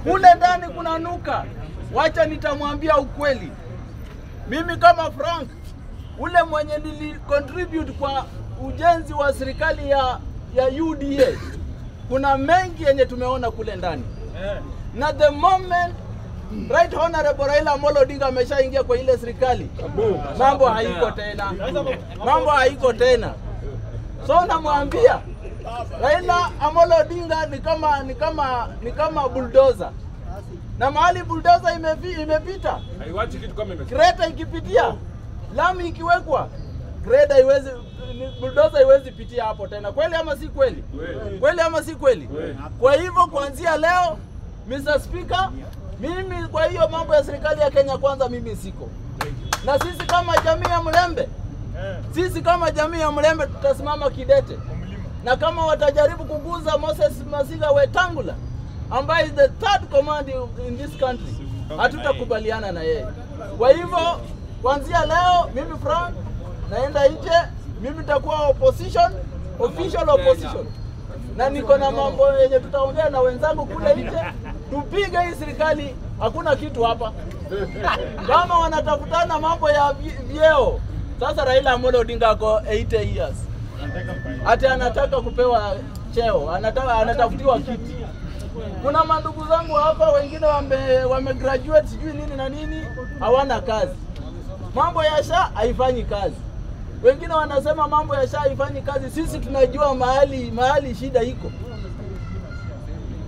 Kule ndani kuna nuka. Wacha nitamwambia ukweli. Mimi kama Frank, ule mwenye nili contribute kwa ujenzi wa serikali ya UDA, kuna mengi yenye tumeona kule ndani. Na the moment Right Honorable Raila Amolo Odinga ameshaingia kwa ile serikali, mambo haiko tena, mambo haiko tena. So namwambia Raila Amolo Odinga ni kama bulldozer, na mahali bulldozer imepita, Haiwachi kitu kama imefika. Greda ikipitia, lami ikiwekwa, greda iwezi, bulldozer iwezi pitia hapo tena. Kweli ama si kweli? Kweli. Kweli ama si kweli? Kweli. Kwa hivyo kuanzia leo, Mr. Speaker, mimi kwa hiyo mambo ya serikali ya Kenya Kwanza mimi siko. Na sisi kama jamii ya Mlembe, sisi kama jamii ya Mlembe tutasimama kidete, na kama watajaribu kuguza Moses Masika Wetangula ambaye is the third command in this country, hatutakubaliana na yeye. Kwa hivyo kuanzia leo mimi Frank naenda nje, mimi nitakuwa opposition, official opposition, na niko na mambo yenye tutaongea na wenzangu kule nje, tupige hii serikali. Hakuna kitu hapa. Kama wanatafutana mambo ya vyeo, sasa Raila Amolo Odinga ako 80 years, ati anataka kupewa cheo, anataka anatafutiwa kiti. Kuna mandugu zangu hapa wengine wame graduate sijui nini na nini, hawana kazi. Mambo ya SHA haifanyi kazi. Wengine wanasema mambo ya SHA haifanyi kazi. Sisi tunajua mahali shida iko.